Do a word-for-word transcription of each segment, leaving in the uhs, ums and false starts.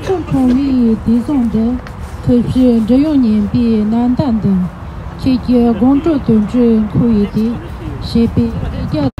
ཁྲོམ་བུའི་དུས་བཟང་འདི། ཐུགས་བཞེད་འབྲི་གཡང་སྙན་པའི་ནམ་ཟླ་འདི། ཁྱེད་ཀྱི་དགོངས་གྲོལ་དོན་གྲུབ་འཁོར་བའི་དུས། ཞེས་པའི་རྒྱ།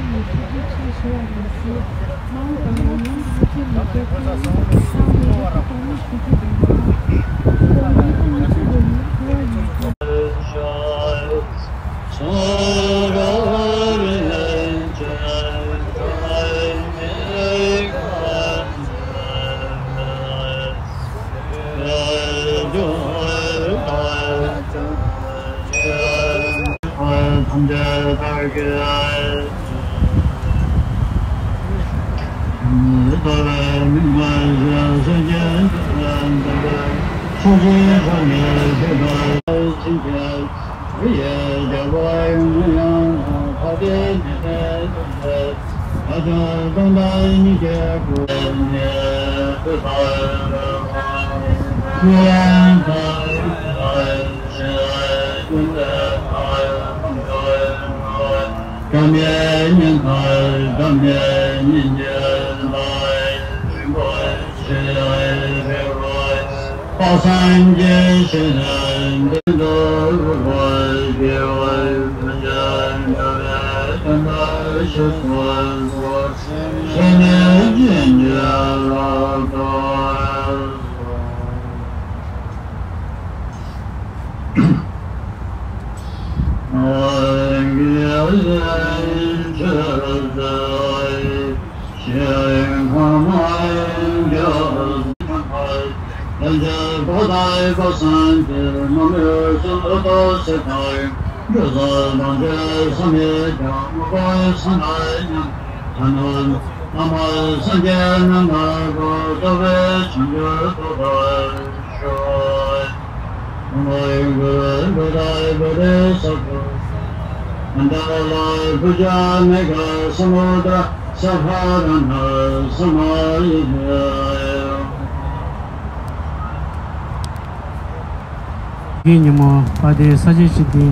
གི་ཉིན་མོ་དཔལ་ལྡན་ས་སྐྱ་ཞི་བདེ་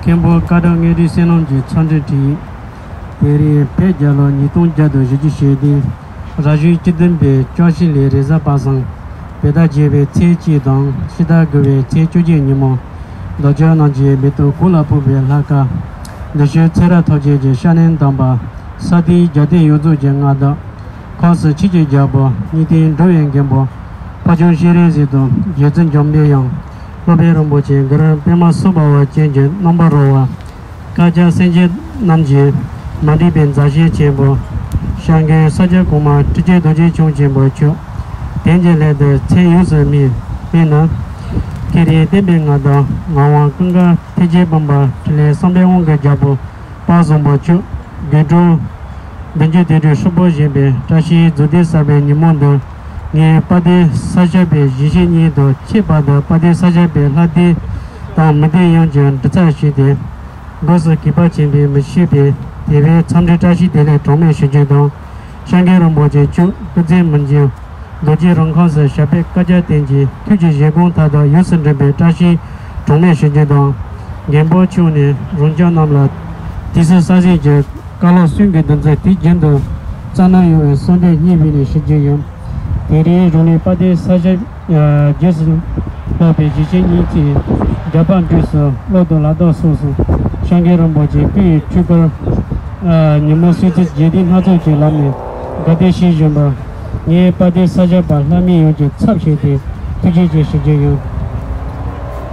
མཁན་པོ་བཀའ་དྲིན་དངོས་གྲུབ་བསོད་ནམས་ཀྱི་འཚམས་འདྲི་བྲིས། དེ་རིང་བོད་རྒྱལ་ལོ་ཉིས་སྟོང་བརྒྱ་དང་བཞི་བཅུ་ཞེ་བདུན། རབ་བྱུང་བཅུ་བདུན་པའི་ལྕགས་ཤིང་ལོའི་རེས་གཟའ་པ་སངས། བོད་ཟླ་བརྒྱད་པའི་ཚེས་གཅིག་དང་ཕྱི་ཟླ་དགུ་པའི་ཚེས་བཅོ་བརྒྱད་ཉིན་མོ། རྡོ་རྗེ་རྣམ་རྒྱལ་མེ་ཏོག་གུང་ལ་ཕོག་པའི་ལྷ་སྐལ། འདི་ཕྱི་ཚེ་རབས་ཐམས་ཅད་ཀྱི་སྐྱབས་གནས་དམ་པ། ས་སྟེང་རྒྱལ་བསྟན་ཡོངས་རྫོགས་ཀྱི་མངའ་བདག། ཁམས་སུ་ཆོས་ཀྱི་རྒྱལ་པོ་སྙིང་ཐིག་འགྲོ་བའི་མགོན་པོ། ཕ་ཆུང་ཤེས་རིག་གཟིགས་དང་རྗེ་བཙུན་འཇམ་པའི་དབྱངས། སློབ་དཔོན་རིན་པོ་ཆེ་གུ་རུ་པདྨ་སུ་བྷ་བ་ཅན་གྱི་རྣམ་པར་རོལ་བ། བཀའ་བརྒྱ་སེམས་ཅན་རྣམས་ཀྱི་མ་འདྲིས་པའི་མཛའ་བཤེས་ཆེན་པོ། སྐྱབས་མགོན་ས་སྐྱ་གོང་མ་ཁྲི་ཆེན་རྡོ་རྗེ་འཆང་ཆེན་པོ་མཆོག། དེང་གི་སླད་དུ་མཚན་ཡོངས་སུ་མེད་པས་ན། ཀྱེ་རེ་བསྟན་པའི་མངའ་བདག་ངག་དབང་ཀུན་དགའ་ཐེག་ཆེན་དཔལ་འབར་འཕྲིན་ལས་བསམ་འཕེལ་དབང་གི་རྒྱལ་པོ་དཔལ་བཟང་པོ་མཆོག། དགོད་བྲོ་བདུན་ཅུ་དོན་དྲུག་ཧྲིལ་པོ་བཞེངས་པའི་བཀྲ་ཤིས་རྫོགས་ལྡན་གསར་པའི་ཉིན་མོ་འདིར། ངས་དཔལ་ལྡན་ས་སྐྱ་པའི་གཞིས་བྱེས་གཉིས་དང་ཁྱད་པར་དུ་དཔལ་ལྡན་ས་སྐྱ་པའི་ལྷ་སྡེ་དང་མི་སྡེ་ཡོངས་ཀྱི་འབྲེལ་ཚབ་ཞུས་ཏེ། སྒོས་སུ་གུས་པ་ཆེན་པོས་མི་ཤེས་པའི་དད་པའི་འཚམས་འདྲི་བཀྲ་ཤིས་བདེ་ལེགས་གྲངས་མེད་ཞུ་རྒྱུ་དང་། སྐྱབས་མགོན་རིན་པོ་ཆེ་མཆོག་སྐུ་ཚེ་མི་འཇིག་རྡོ་རྗེ་རིན་ཁང་སུ་ཞབས་པད་བསྐལ་བརྒྱར་བརྟན་ཅིང་ཐུགས་ཀྱི་བཞེད་དགོངས་མཐའ་དག་ཡོངས་སུ་འགྲུབ་པའི་བཀྲ་ཤིས་གྲངས་མེད་ཞུ་རྒྱུ་དང་། མགོན་པོ་མཆོག་ནས་རང་ཅག་རྣམས་ལ་དུས་སུ་ས་གཟིགས་ཀྱི་བཀའ་སློབ་གསུང་གི་དོན་ཚན་དུས་རྒྱུན་དུ་རྩ་ནས་ཡོང་བའི་གསོལ་འདེབས་སྙིང་དབུས་ནས་ཞུ་རྒྱུ་ཡིན། དེ་རིང་རང་ལུས་དཔལ་ལྡན་ས་སྐྱ་རྗེས་སུ་ལྷག་པའི་གཞིས་བྱེས་གཉིས་ཀྱིས་རྒྱ་བལ་འབྲུག་གསུམ་གློ་དང་ལ་དྭགས་སོགས་སུ་སྐྱབས་མགོན་རིན་པོ་ཆེ་སྐུ་ཡི་འཁྲུངས་སྐར་ཉིན་མོ་གསོལ་ཚིགས་རྗེས་དྲན་སྣ་ཚོགས་ཀྱི་ལམ་ནས་དགའ་དད་ཞུ་བཞིན་པར། ངས་དཔལ་ལྡན་ས་སྐྱ་པ་ལྷ་མི་ཡོངས་ཀྱི་ཚབ་བྱས་ཏེ་ཐུགས་རྗེ་ཆེ་ཞུ་རྒྱུ་ཡིན།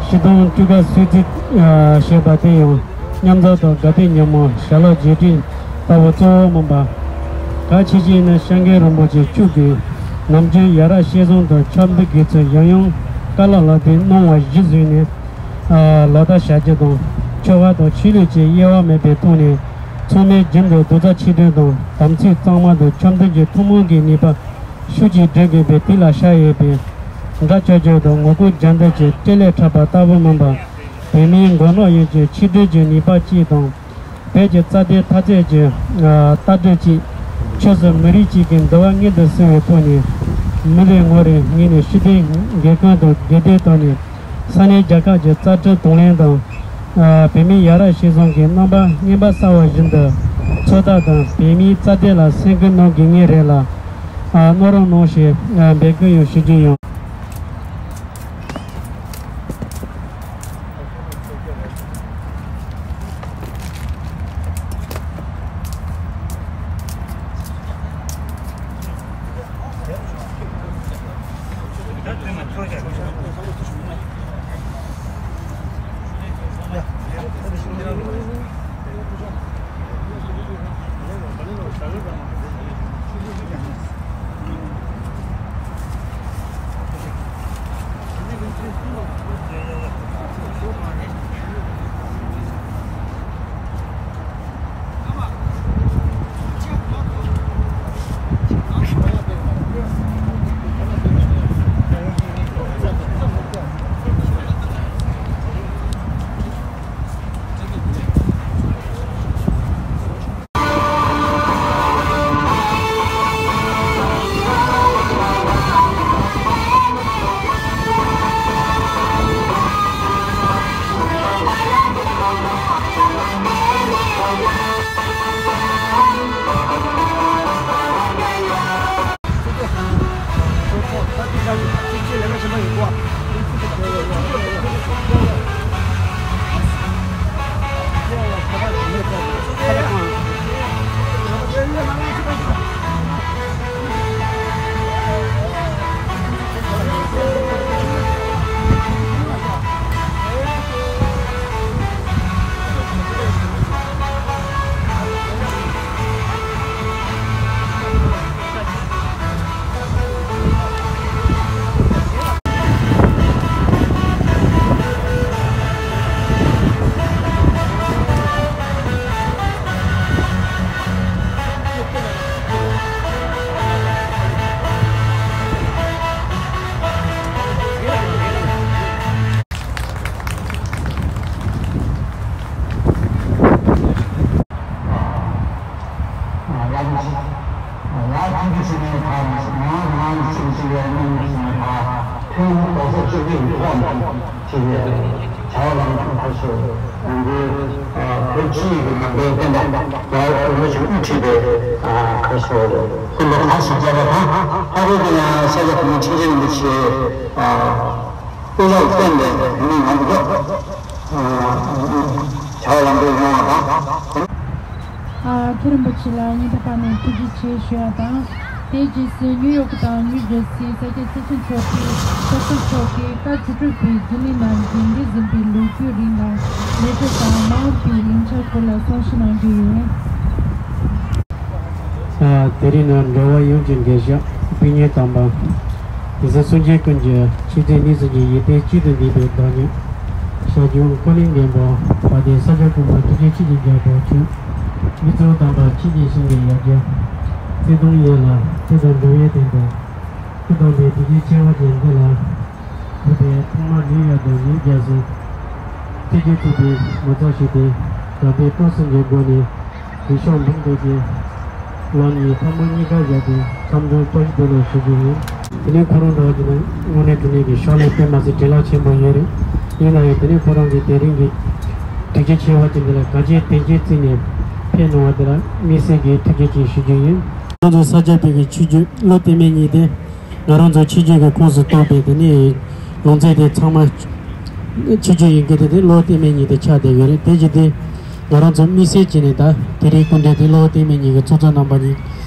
སྤྱིར་བཏང་འཁྲུངས་སྐར་གསོལ་ཚིགས་ཞེས་པ་དེ་ཡང་མཉམ་འཛོམས་དང་དགའ་དད་ཉིན་མོ་ཞལ་ལག་མཇལ་འཕྲད་ལྟ་བུ་གཙོ་བོ་མིན་པ། གལ་ཆེ་ཤོས་ནི་སྐྱབས་མགོན་རིན་པོ་ཆེ་མཆོག་གིས་ནམ་རྒྱུན་ཡ་རབས་སྤྱི་བཟང་དང་ཆབ་མདོ་དགེ་ཚུལ་ཡང་ཡང་བཀའ་སློབ་ལམ་སྟོན་གནང་བ་གཞིར་བཟུང་ནས། ལག་བསྟར་བྱ་རྒྱུ་དང་ཆོ་ག་དང་ཆོས་ལུགས་ཀྱི་དབྱེ་བ་མེད་པའི་ཐོག་ནས་ཚང་མས་རྒྱུན་དུ་རྡོག་རྩ་ཆིག་སྒྲིལ་དང་དམ་ཚིག་གཙང་མ་དང་འཆམ་མཐུན་གྱི་ཐུན་མོང་གི་ནུས་པ་ཤུགས་ཀྱིས་སྒྲིལ་དགོས་པའི་དུས་ལ་ཤར་ཡོད་པས། དགྲ་བཅོམ་རྒྱུ་དང་ངོ་རྒོལ་རྒྱག་འདོད་ཀྱི་སྤྲེལ་ལས་འཁྲབ་པ་ལྟ་བུ་མིན་པར། བོད་མིའི་མགོ་ལོག་ཡིན་གྱི་ཆིག་སྒྲིལ་གྱི་ནུས་པ་གཅིག་དང་། བོད་ཀྱི་རྩ་དོན་འཐབ་རྩོད་ཀྱི་ལྟ་གྲུབ་གཅིག། ཆོས་སྲིད་མི་རིགས་གཅིག་གི་འདུལ་བ་མངོན་དུ་གསལ་བའི་ཐོག་ནས། མི་རེ་ངོ་རེའི་ངོས་ནས་ཤུགས་ལྡན་འགན་ཁུར་དང་སྒེར་དོན་ཐོག་ནས། ས་གནས་རྒྱལ་ཁབ་ཀྱི་རྩ་ཁྲིམས་དང་ལེན་དང་། བོད་མིའི་ཡ་རབས་སྤྱི་བཟང་གི་རྣམ་པ་རྔན་པ་གསར་བ་བཞིན་དུ་འཚོ་ཐབས་དང་བོད་མིའི་རྩ་དོན་ལ་སེམས་ཁུར་གནང་དགོས་ངེས་རེད་ལ། གནང་རོགས་གནང་ཞེས་འབོད་སྐུལ་ཡང་ཞུ་རྒྱུ་ཡིན། ཨ། མཁན་རིན་པོ་ཆེ་ལ་སྙིང་ཐག་པ་ནས་ཐུགས་རྗེ་ཆེ་ཞུ་བ་དང་། དེའི་རྗེས་སུ་ནིའུ་ཡོག་དང་ནིའུ་ཇར་སིའི་ས་སྐྱ་སྲིད་སྐྱོང་མཆོག་གིས་སྲིད་སྐྱོང་མཆོག་གིས་བཀའ་ཟུར་གྲོས་པའི་རྒྱུན་ལས་རྣམས་ཀྱིས་འདས་ཟིན་པའི་ལོ་རྒྱུས་རིང་ལ་ལས་བྱེད་དང་མ་འོངས་པའི་ལས་འཆར་སྐོར་ལ་གསུང་བཤད་གནང་རྒྱུ་ཡིན། ཨ། དེ་རིང་ནི་འབྲེལ་བ་ཡོངས་ཀྱི་འགན་བཞག་སྤུན་ཉེ་དམ་པ། དེང་སང་སངས་རྒྱས་ཀུན་གྱི་ཆོས་སྡེ་གནས་གསུམ་གྱི་ཡིད་བརྟན་གཅིག་ཏུ་འདུས་པའི་བདག་ཉིད། ཤར་ལྗོངས་ཀོ་ལི་མགོན་པོ་བ་དན་ས་སྐྱ་གོང་མ་ཐུགས་རྗེ་ཆེ་གི་རྒྱལ་པོ་ཁྱོད། མི་གཙང་དམ་པ་ཆོས་ཀྱི་ཞིང་གི་ཡ་གྱལ། བརྩེ་དུང་ཡོད་ལ་དེ་དང་འགྲོ་བའི་དོན་དུ། སྐུ་དམ་པའི་ཐུགས་རྗེ་ཆེ་བ་ཅན་འདི་ལ། ཐུགས་ཕན་ཐོག་མ་ནུས་ཡོད་དུ་ནུས་རྒྱ་སོང་། ཐུགས་རྗེ་ཐུགས་ཕན་མ་ཚང་ཞུས་ཏེ། དམ་པའི་བཀའ་གསུང་གི་སྒོ་ནས། དེ་ཤོག་འབུམ་དུ་གྱེས། ལག་གཉིས་ཐལ་མོ་གཉིས་ཀ་བཞག་སྟེ་འཚམས་འདྲིའི་བཀྲ་ཤིས་བདེ་ལེགས་ཞུ་རྒྱུ་ཡིན། དེ་ནས་ཁོ་རང་འདྲ་བ་ཅིག་ན་དངོས་གནས་དྲང་གནས་ཀྱི་ཕྱག་ལས་དཔེ་མ་སྲིད་བྲེལ་བ་ཆེན་པོ་ཡོད་རེད། ཡིན་ན་ཡང་དེ་ནས་ཁོ་རང་གིས་དེ་རིང་གི་ཐུགས་རྗེ་ཆེ་བ་ཅན་འདི་ལ་ག་ཅི་དེ་གྱད་བརྩིས་ནས་ཕེབས་གནང་བ་དེ་ལ་དམིགས་བསལ་གྱི་ཐུགས་རྗེ་ཆེ་ཞུ་རྒྱུ་ཡིན། ང་ཚོ་ས་སྐྱ་པའི་གི་ཆོས་བརྒྱུད་བློ་གཏད་མེད་གཉིས་དེ། ང་རང་ཚོ་ཆོས་བརྒྱུད་ཀྱི་ཁོངས་སུ་གཏོགས་པའི་དེ་ནས་ལུང་ཚན་དེ་ཚང་མ་ཆོས་བརྒྱུད་ཡིན་གྱི་རེད་དེ། བློ་གཏད་མེད་གཉིས་དེ་ཆགས་བསྡད་ཡོད་རེད། དེ་བཞིན་དེ་ང་རང་ཚོ་དམིགས་བསལ་བྱས་ནས་ད་དེ་རིང་སྐུ་མགྲོན་དེ་བློ་གཏད་མེད་གཉིས་ཀྱི་ཚོགས་གཙོ་རྣམ་པ་གཉིས།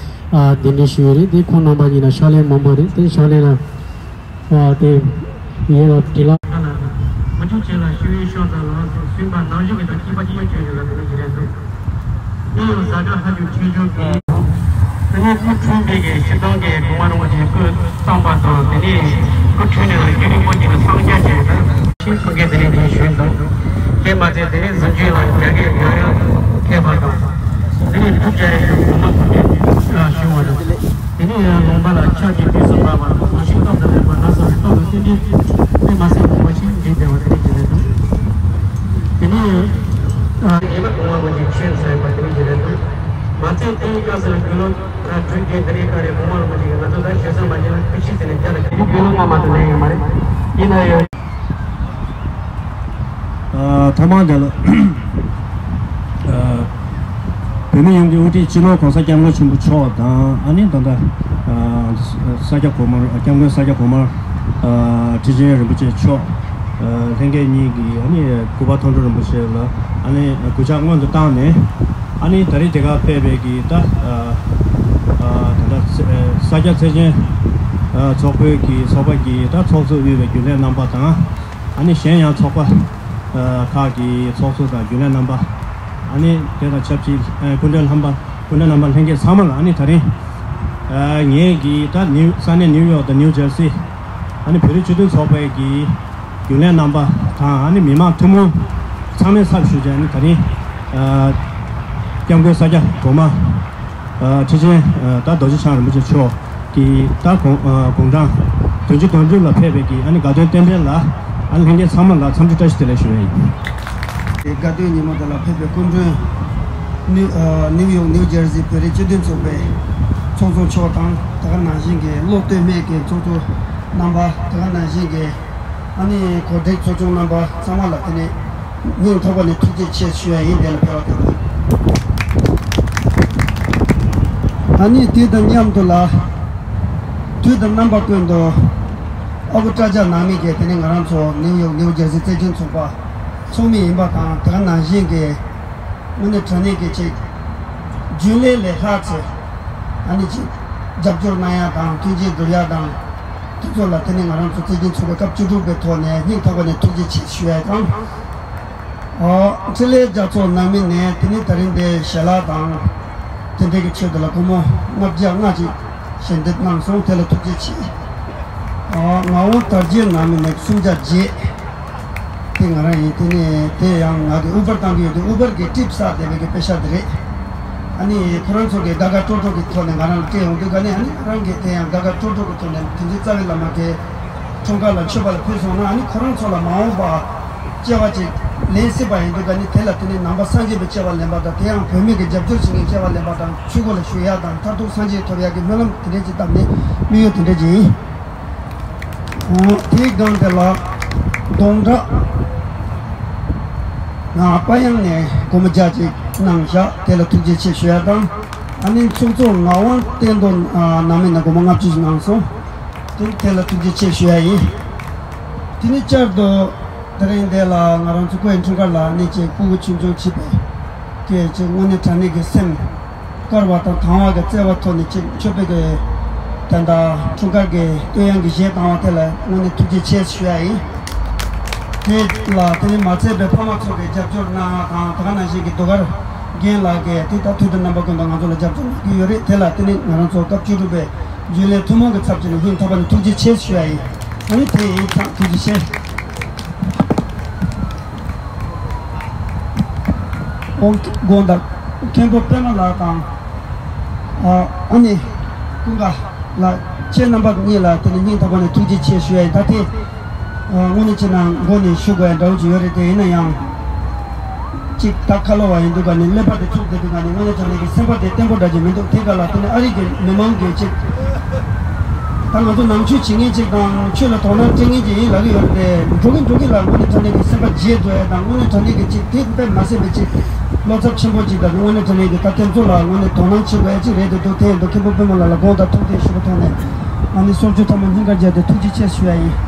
ཨ། གདན་འདྲེན་ཞུས་ཡོད་རེད་དེ། ཁོང་རྣམ་པ་གཉིས་ལ་ཕྱག་ལས་མང་པོ་རེད་དེ། ཕྱག་ལས་ལ། ཨ། དེ་ཡིན་ལ་དྲི་ལ། མུ་མཐུད་བྱས་ལ་ཞུ་བའི་ཤོག་ཟ་ལ་ཟིན་པ་ནང་བཞིན་གྱི་དང་སྐྱིད་པ་སྐྱིད་པ་བྱོས་ཡོད་ལ་དེ་ནི་ཞིག་རེད་འདུག་དེ་ཡང་ཟ་དྲག་ཧ་ཅང་ཆེ་ཆུང་གི། དེ་ནས་སྐུ་འཁྲུངས་པའི་གི་སྤྱི་བཏང་གི་གོང་མ་རིན་པོ་ཆེ་སྐུ་བལྟམས་པ་དང་། དེ་ནས་སྐུ་འཁྲུངས་ནས་རྒྱུན་རིང་པོ་ཅིག་ལ་སངས་རྒྱས་ཀྱི་ཆེས་ཐུགས་འགན་དེ་ནས་འདི་ཞུས་འདུག་དེ་མ་ཚད་དེ་ནས་གཟིམ་ཆུང་ལ་རྒྱ་སྐད་ཡང་ཡང་ཐེབས་པ་དང་། དེ་ནས་ཐུགས་རྗེ་ཆེ་གོང་མ་ཐུགས་རྗེ་ཞུ་བ་དང་། དེ་ནས་ཡང་ལུང་པ་ལ་ཕྱག་གི་དུས་སུ་བབས་པ་ལ་ལོ་ཤིག་སྟོབས་དང་ལྡན་པ་ན་ས་རི་སྟོབས་དང་རྟེན་འབྲེལ་དཔེ་མ་སྲིད་མང་པོ་ཞིག་འགྲིག་བསྡད་པ་དེ་རིགས་ཀྱི་རེད་འདུག་དེ་ནས་ཨ། ངེས་པར་གོང་མ་དགོན་གྱི་ཆོས་ཟེར་བ་དེ་རིགས་ཀྱི་རེད་འདུག་མ་ཚད་དེའི་སྐབས་སུ་དགེ་སློང་དྲུག་དགེ་འདུན་ནས་ཀ་རེ་གོང་མ་རིན་པོ་ཆེ་གིས་ང་ཚོ་ད་ཞེ་ས་མ་བྱས་ན་ཁུ་ཤི་ཟེར་ནས་བརྒྱ་ལ་དགེ་སློང་སྔ་མ་དང་ལེན་ཡོད་མ་རེད། ཡིན་ན་ཡང་། ཐོག་མར་དེ་ལ་བོད་མི་ཡོངས་ཀྱི་དབུ་ཁྲིད་སྤྱི་ནོར་༸གོང་ས་༸སྐྱབས་མགོན་ཆེན་པོ་མཆོག་དང་། ཨ་ནི་ད་ལྟ་ ས་སྐྱ་གོང་མ། སྐྱབས་མགོན་ས་སྐྱ་གོང་མ། ཨ། ཁྲི་ཆེན་རིན་པོ་ཆེ་མཆོག་ཨ། ལྷན་རྒྱས་གཉིས་ཀྱིས། ཨ་ནི་སྐུ་པར་མཐོང་གྲོལ་རིན་པོ་ཆེ་ལ། ཨ་ནི་གུས་ཕྱག་སྔོན་དུ་བཏང་ནས། ཨ་ནི་ད་རེས་དེ་གར་ཕེབས་པའི་གི་ད། ཨ། ཨ། ད་ལྟ་ས་སྐྱ་ཚེ་ཆེན། ཨ། ཚོགས་པའི་གི་ཚོགས་པ་གི་ད་ཚོགས་གཙོ་དབུས་པའི་རྒྱུན་ལས་རྣམ་པ་དང་། ཨ་ནི་གཞན་ཡང་ཚོགས་པ། ཨ། ཁག་གི་ཚོགས་གཙོ་དང་རྒྱུན་ལས་རྣམ་པ། ཨ་ནི་དེ་དང་ཆབས་ཅིག་ཨ། སྐུ་མགྲོན་རྣམ་པ། སྐུ་མགྲོན་རྣམ་པ་ལྷན་རྒྱས་ཚང་མ་ལ། ཨ་ནི་ད་རིང་། ཨ། ངེད་ཀྱི་ད་ནིའུ། ས་གནས་ནིའུ་ཡོག་དང་ནིའུ་ཇར་སི། ཨ་ནི་བོད་རིགས་སྤྱི་མཐུན་ཚོགས་པའི་གི་རྒྱུན་ལས་རྣམ་པ་དང་། ཨ་ནི་མི་མང་ཐུན་མོང་ཚང་མས་ཚབ་ཞུས་བྱས། ཨ་ནི་ད་རིང་། ཨ། སྐྱབས་མགོན་ས་སྐྱ་གོང་མ། ཨ། ཁྲི་ཆེན། ཨ། ད་རྡོ་རྗེ་འཆང་རིན་པོ་ཆེ་མཆོག་གི་ད་དགུང་། ཨ། དགུང་གྲངས་བདུན་ཅུ་དོན་དྲུག་ལ་ཕེབས་པའི་གི། ཨ་ནི་དགའ་སྟོན་རྟེན་འབྲེལ་ལ། ཨ་ནི་ལྷན་རྒྱས་ཚང་མ་ལ་འཚམས་འདྲི་བཀྲ་ཤིས་བདེ་ལེགས་ཞུ་ཡ་ཡིན། དགའ་སྟོན་ཉིན་མོ་དེ་ལ་ཕེབས་པའི་སྐུ་མགྲོན། ནིའུ། ཨ། ནིའུ་ཡོག་ནིའུ་ཇར་སི་བོད་རིགས་སྤྱི་མཐུན་ཚོགས་པའི་ཚོགས་གཙོ་མཆོག་དང་། དེ་ག་ནང་བཞིན་གྱི་བློ་གཏད་མེད་ཀྱི་ཚོགས་གཙོ་རྣམ་པ། དེ་ག་ནང་བཞིན་གྱི། ཨ་ནི་གོ་སྒྲིག་ཚོགས་ཆུང་རྣམ་པ་ཚང་མ་ལ་དེ་ནས་སྙིང་ཐག་པ་ནས་ཐུགས་རྗེ་ཆེ་ཞུ་ཡ་ཡིན། དེ་ལ་ཕེབས་པ་དེ་ལ། ཨ་ནི་དེ་དང་མཉམ་དུ་ལ། དུས་དང་རྣམ་པ་ཀུན་ཏུ་ཨ་ཁུ་སྐྲ་རྒྱག་ནང་མི་གི། དེ་ནི་ང་རང་ཚོ་ནིའུ་ཡོག་ནིའུ་ཇར་སི་བཙན་བྱོལ་ཚོགས་པ་ཚོགས་མི་ཡིན་པ་དང་། དེ་ག་ནང་བཞིན་གྱི་དངོས་གནས་དྲང་གནས་ཀྱི་ཅིག་རྒྱུན་ལས་ལས་ལྷག་ཚེ། ཨ་ནི་ཅིག་རྒྱབ་སྐྱོར་གནང་ཡ་དང་མཐུན་རྐྱེན་སྒྲུབ་ཡ་དང་། དེ་ཚོ་ལ་དེ་ནི་ང་རང་ཚོ་བཙན་བྱོལ་ཚོགས་པའི་སྐབས་བཅུ་དྲུག་པའི་ཐོག་ནས་སྙིང་ཐག་པ་ནས་ཐུགས་རྗེ་ཆེ་ཞུ་ཡ་དང་། ཨོ། འཕྲིན་ལས་རྒྱག་ཕྱོགས་ནང་མི་ནས་དེ་ནི་ད་རིང་འདི་ཞལ་ལག་དང་དེ་འདྲའི་གི་ཆེད་དུ་ལ་སྒོར་མོ་ལྔ་བརྒྱ་ལྔ་ཅིག་ཞལ་འདེབས་གནང་སོང་། དེ་ལ་ཐུགས་རྗེ་ཆེ། ཨོ། ངག་དབང་དར་རྒྱས་ནང་མི་ནས་སུམ་བརྒྱ་བརྒྱད། དེ་ང་རང་ཡིན། དེ་ནི་དེ་ཡང་ང་གི་ཨུ་བར་བཏང་གི་ཡོད་དེ། ཨུ་བར་གི་ཊིབ་བསགས་བསྡད་པའི་གི་པེ་ཤ་དེ་རེད། ཨ་ནི་ཁོ་རང་ཚོ་གི་དགའ་དགའ་སྤྲོ་སྤྲོ་གི་ཐོག་ནས་ང་རང་ལ་སྤྲད་ཡོང་དུས་ག་ནས། ཨ་ནི་ང་རང་གིས་དེ་ཡང་དགའ་དགའ་སྤྲོ་སྤྲོ་གི་ཐོག་ནས་དེ་འདྲའི་རྩ་བའི་བླ་མ་གི་འཁྲུངས་སྐར་ལ་མཆོད་པ་ལ་ཕུལ་སོང་ན། ཨ་ནི་ཁོ་རང་ཚོ་ལ་མ་འོངས་པ་སྐྱེ་བ་ཅིག་ལེན་སྲིད་པ་ཡིན་དུས་ག་ནས། དེ་ལ་དེ་ནི་ནང་པ་སངས་རྒྱས་པའི་སྐྱེ་བ་ལེན་པ་དང་། དེ་ཡང་བུད་མེད་ཀྱི་རྒྱབ་སྐྱོར་བྱེད་མཁན་སྐྱེ་བ་ལེན་པ་དང་། ཆོས་སྒོ་ལ་ཞུགས་ཡ་དང་། མཐར་ཐུག་སངས་རྒྱས་ཐོབ་ཡ་གི་སྨོན་ལམ་དེ་འདྲ་ཅིག་བཏབ་ནས་དམིགས་ཡུལ་དེ་འདྲ་ཅིག་ཡིན། ཨོ། དེའི་སྒང་དེ་ལ་སྡོང་གྲོགས་ང་པ་ཡང་ནས་སྒོར་མོ་བརྒྱ་ཅིག་གནང་བཞག། དེ་ལ་ཐུགས་རྗེ་ཆེ་ཞུ་ཡ་དང་། ཨ་ནི་ཚོགས་གཙོ་ངག་དབང་བསྟན་རྡོར་ནང་མི་ནས་སྒོར་མོ་ལྔ་བཅུ་ཞིག་གནང་སོང་། དེ་དེ་ལ་ཐུགས་རྗེ་ཆེ་ཞུ་ཡ་ཡིན། དེ་ནས་བསྐྱར་དུ་དེ་རིང་འདི་ལ་ང་རང་ཚོ་སྐུའི་འཁྲུངས་སྐར་ལ་ནི་ཅིག་སྤུ་གུ་ཆུང་ཆུང་བྱིས་པའི་སྐད་ཅིག་དངོས་གནས་དྲང་གནས་ཀྱི་སེམས་དཀར་བ་དང་དྭངས་བ་གི་བརྩེ་བ་ཐོག་ནས་ཅིག་མཆོད་པའི་གི་དེ་འདྲ་འཁྲུངས་སྐར་གྱི་བསྟོད་དབྱངས་ཀྱི་གཞས་བཏང་བ་དེ་ལ་དངོས་གནས་ཐུགས་རྗེ་ཆེ་ཞུ་ཡ་ཡིན། དེ་ལ་དེ་ནི་མ་ཚད་པའི་ཕ་མ་ཚོ་གི་རྒྱབ་སྐྱོར་གནང་བ་དང་། དེ་ག་ནང་བཞིན་གྱི་ཟློས་གར་རྒན་ལགས་ཀྱིས་དེ་ལྟར་དུས་དང་རྣམ་པ་ཀུན་ཏུ་ང་ཚོ་ལ་རྒྱབ་སྐྱོར་གནང་གི་ཡོད་རེད། དེ་ལ་དེ་ནི་ང་རང་ཚོ་སྐབས་བཅུ་དྲུག་པའི་རྒྱུན་ལས་ཐུན་མོང་གི་ཚབ་བྱས་ནས་སྙིང་ཐག་པ་ནས་ཐུགས་རྗེ་ཆེ་ཞུ་ཡ་ཡིན། ཨ་ནི་དེ་ཡིན་ཙང་ཐུགས་རྗེ་ཆེ། དགོངས་དག་མཁན་པོ་པད་མ་ལགས་དང་། ཨ་ཨ་ནི་ཀུན་དགའ་ལགས། ཁྱེད་རྣམ་པ་གཉིས་ལ་དེ་ནི་སྙིང་ཐག་པ་ནས་ཐུགས་རྗེ་ཆེ་ཞུ་ཡ་ཡིན། ད་དེ་དངོས་གནས་བྱས་ན་མགོ་ནས་ཞུ་དགོས་ཡ་འདྲ་བོ་ཅིག་ཡོད་རེད། དེ་ཡིན་ན་ཡང་ཅིག་ད་ཁ་ལོ་བ་ཡིན་དུས་ག་ནས་ཀླད་པ་དེ་འཁྱུག་བསྡད་དུས་ག་ནས་དངོས་གནས་དྲང་གནས་ཀྱི་སེམས་པ་དེ་བརྟན་པོ་འདྲ་ཅིག་མི་འདུག། དེ་ག་ལ་དེ་ནས་ཨ་རི་གི་མི་མང་གིས་ཅིག་ད་ང་ཚོ་ནང་ཆོས་བྱེད་མཁན་ཅིག་དང་ཆོས་ལ་དོ་སྣང་སྤྲད་མཁན་ཅིག་ཡིན་ལབ་ཀྱི་ཡོད་རེད། འགྲོ་གིན་འགྲོ་གིན་ལ་དངོས་གནས་དྲང་གནས་ཀྱི་སེམས་པ་བརྗེད་འགྲོ་ཡ་དང་། དངོས་གནས་དྲང་གནས་ཀྱི་ཅིག་དེ་དཔེ་མ་སྲིད་པའི་ཅིག་བློ་འཚབ་ཆེན་པོ་ཅིག་དང་། དངོས་གནས་དྲང་གནས་ཀྱི་ད་དེ་ཚོ་ལ་དངོས་གནས་དོ་སྣང་བྱེད་དགོས་ཡ་ཅིག་རེད་འདུག། དེ་ཡིན་དུས་མཁན་པོ་པད་མ་ལགས་ལ་དགོངས་དག་ཐུགས་རྗེ་ཆེ་ཞུ་བ་ཐོག་ནས་ཨ་ནི་སོར་ཆུ་ཐ་མ་སྙིང་གར་བརྒྱབ་སྟེ་ཐུགས་རྗེ་ཆེ་ཞུ་ཡ་ཡིན།